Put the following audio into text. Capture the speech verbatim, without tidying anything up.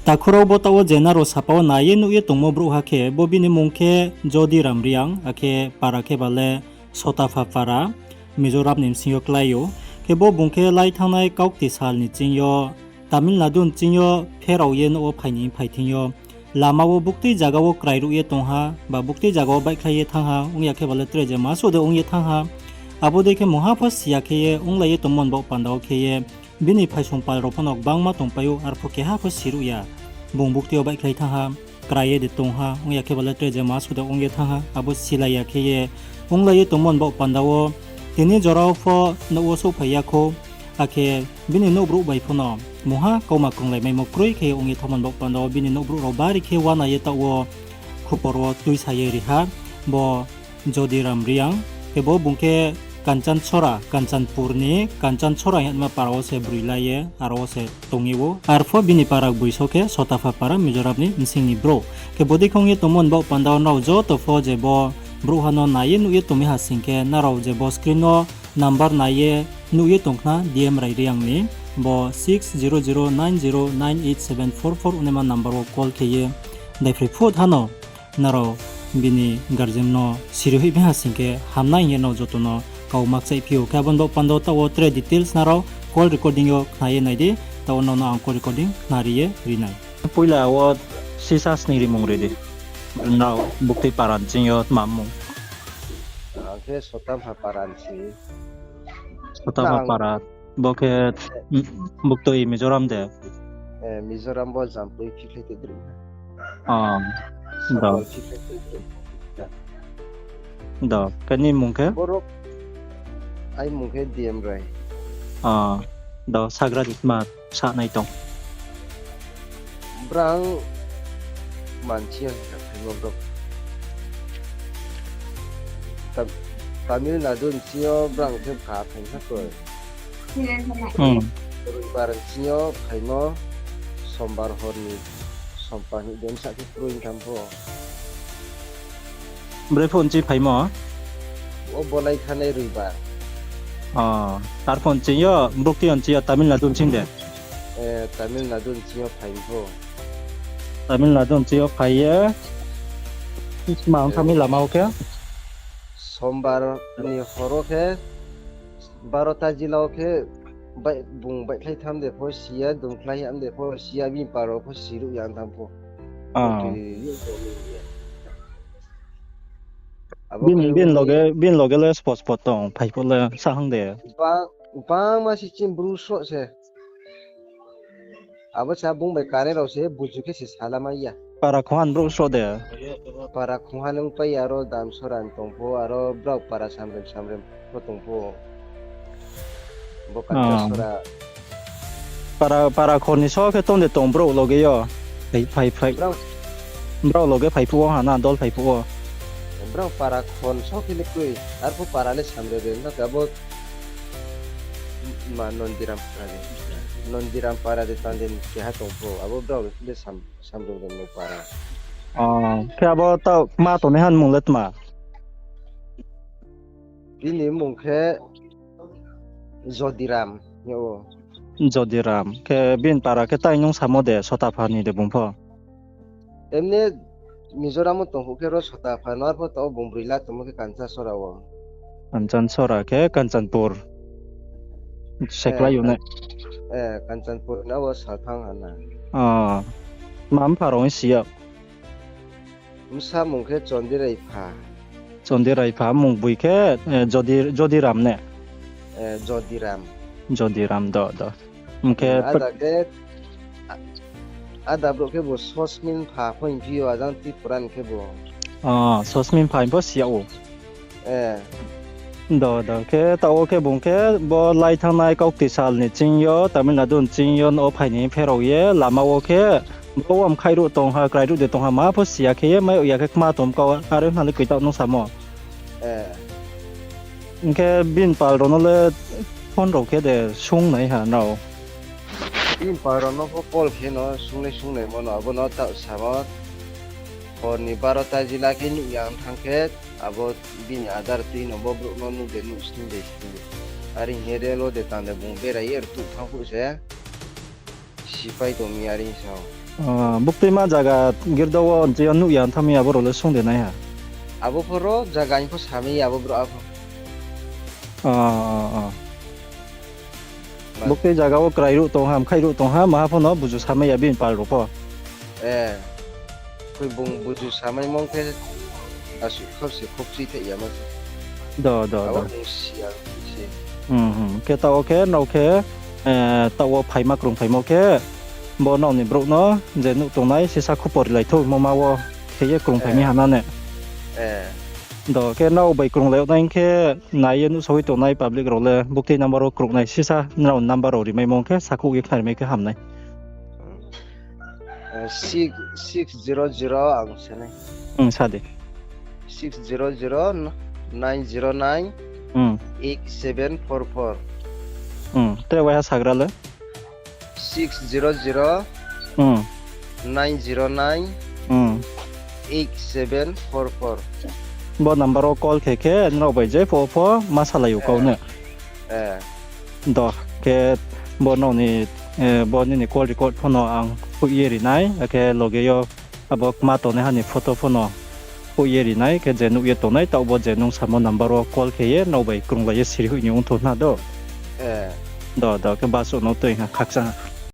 Takhu rao, bo taoh wo je nrao sapa wo nai ye nuh ye tongmo brouhha khe, bo bini mmung khe Jodiram Reang, akhe para khe ba le Sotapha para, Mizoram ni bsing yo klái ou. Khe bo bung khe lai thanngnai kaukti sal ni ching yo Tamil Nadu ni ching yo pherao ye nouh wo phai ni phai thing yo, lama wo buktui zaga wo krai ruh ye tong ha, ba buktui zaga wo baihkhlai ye thanng ha, ong ya khe ba le tre je ma suh de ong ye thanng ha. Abo dei khe mungha pho si ya khe ye onglai ye tongmo ni baoh panda wo khe ye, bini phaisong pal rao pho no gbangma tongpai ou, arphuh keha pho si ruh ya. Bung buktui yo baihkhlai thanng ha, krai ye de tong ha, ong ya khe ba le tre je ma suh de ong ye thanng ha, abo silai ya khe ye, onglai ye tongmo ni baoh panda wo, tini jora wo pho nouh wo souhphai ya khou, akhe bini nouhbrouh bai pho no mungha kauma krunglai maimo kroi khe ye ong ye thanngmo ni baoh panda wo, bini nouhbrouh rao bari khe uana ye taoh wo khupor wo tuisa ye ri ha, bo Jodiram Reang, khe bo bung khe Kanchanchora, Kanchanpur ni Kanchanchora hingma para wo se broi la ye, aro wo se tong ye ou. Arphuh bini para gboi so khe Sotapha para, Mizoram ni bsing ni brouh. Khe bodei khe ong ye tongmo ni baoh panda wo nrao joto pho je bo brouhha no nai ye nuh ye tong mi ha sing khe, nrao je bo screen no number nai ye nuh ye tong khna D M Rai Reang ni, bo six zero zero nine zero nine eight seven four four ongnaima number wo call khe ye, daiphri phut ha no nrao bini guardian no siri hoih mi ha sing khe hamnai hing ye nrao joto no kau ma kchaihphi ou. Khe abo ni baoh panda wo taoh wo tre details nrao call recording yo khna ye nai di, taoh wo nrao no ang call recording khna ri ye ri nai. Poila wo sisa sning rimung ri di. Nrao buktui para ni ching yo tma mmung? Ang khe Sotapha para ni si. Sotapha para. Bo khe, mm, buktui Mizoram de? Eh, Mizoram bo Jampui phikhlai tei droi. Ah, do. Sapol phikhlai tei droi. Do, khe nini mmung khe? Borok, aini mmung khe D M Rai. Ah, do, sagra di tma sa nai tong? Brang manchi ang kha phaimo borok. Tam-, Tamil Nadu ni ching yo brang khe kha phai kha koi. Hmm. Roibar ni ching yo phaimo, Sombar hor ni, Sombar ni den sa khe kroi tham pho. Brepho ni ching phaimo? O bolai thanai Roibar. Oh, arpho ni ching yo, buktui ni ching yo Tamil Nadu ni ching de? Eh, Tamil Nadu ni ching yo phai pho. Tamil Nadu ni ching yo phai ye, tma ong thanng mi lama wo khe? Sombar ni hor wo khe, barota jila wo khe, bai-, bung baihkhlai tham de pho si ya, dungkhlai ham de pho si ya, bini para wo pho si ruh ya tham pho. Ah. Abo bini, khe bini loge, bini loge le spot spot tong, phai phuh le sa hang de. Ba-, bangma se chini bru sroh se. Abo sa bung bai kanai rao se buju khe se salamai ya. Para khongha ni brouh sroh de? Para khongha ni ongpai ya, aro Damsora ni tong pho, aro brao para samrem samrem pho tong pho. Bo Kanchanchora. Para, para khor ni so khe tong de tong brouh loge yo? Phai, phai, phai. Brao loge phai phuh wo ha na, dol phai phuh wo? Brao para khor ni so khe le kroi, arphuh para le samrem rem na khe abo ma Nondiram para de. Nondiram para de tang de keha tong pho, abo brao le sam-, samrem rem ni para. Oh, khe abo taoh ma tongnaiha ni mmung le tma? Bini mmung khe Jodiram hing ou. Jodiram. Khe bini para khe tai nung samo de, Sotapha ni de bung pho? Emni Mizoram wo tong phuh khe ro Sotapha no, arpho taoh bung broi la tongmo khe Kanchanchora wo. Kanchanchora khe Kanchanpur. Seklai yo ne? Eh, Kanchanpur na wo sa thang ha na. Oh. Ma mpha rao si ya? Bsa mmung khe Chondi Raipha. Chondi Raipha, mmung boi khe, eh, Jodi, Jodiram ne? Eh, Jodiram. Jodiram, do, do. Hing khe, eh, ada khe, a-, ada brouh khe bo Sosmin pha pho hing phi yo, ajang Tripura ni khe bo. Oh, Sosmin pha hing pho si ya ou. Eh. Do, do, khe taoh wo khe bung khe bo lai thanngnai kaukti sal ni ching yo, Tamil Nadu ni ching yo, no phai ni pherao ye, lama wo khe, bo wam khai ruh tong ha, krai ruh de tong ha, ma pho si ya khe ye, mai ya khe kma tong kau, are hna le koi taoh nung samo. Eh. Hing khe bini pal rao no le phone rao khe de sung nai ha nrao? Bini pal rao no pho call khe no sung nai sung nai mo no, abo no taoh samo. Hor ni barota jila khe nuh ya ong thanng khe, abo bini adar tui no bo brouh no nuh de nuh sning de sning. Are hing ye rail wo de tang de bung berai ye rtuh thanng phuh se. Sipai tong mi are hing sao. Ah, buktuima zaga girda wo je nuh ya thanng mi abo rao le sung de nai ha. Abo pho ro zaga ni pho samai ya abo brouh apho. Ah, ah, ah. Buktui zaga wo krai ruh tong ha, mkhaih ruh tong ha, maha pho no buzu samai ya bini pal rao pho. Eh, khui bung buzu samaimo khe asuh khau se khokchui thaih ya ma se. Do, do, do. Abo bung si ya se. Hmm, hmm. Khe taoh wo khe, nrao khe, eh, taoh wo phaima krung phaimo khe, bo nrao ni brouh no je nuh tongnai sisa khupor rilai thou, mo ma wo khe ye krung phai mi ha na ne. Eh. Do, khe nrao bai krunglai yag nai khe, nai ye nuhsaoh ye tongnai public rao le, buktui number wo krungnai sisa nrao number rao rimaimo khe, sakhouh ye khnari mai khe ham nai. Eh, six, six zero zero ang se nai. Hmm, sa di. Six zero zero nine zero nine eight seven four four. Hmm, tre waiha sagra le? Six zero zero nine zero nine eight seven four four. Bo number wo call khe khe nrao bai je pho pho ma salai ou kau ne. Do, khe bo nrao ni, eh, bo nini call record pho no ang hoih ye ri nai, akhe loge yo abo kma tongnaiha ni photo pho no hoih ye ri nai, khe je nuh ye tongnai, taoh bo je nung samo number wo call khe ye nrao bai krunglai ye siri hoih ni ongthou na do. Do, do, khe basuh no tui ha khakchang ha.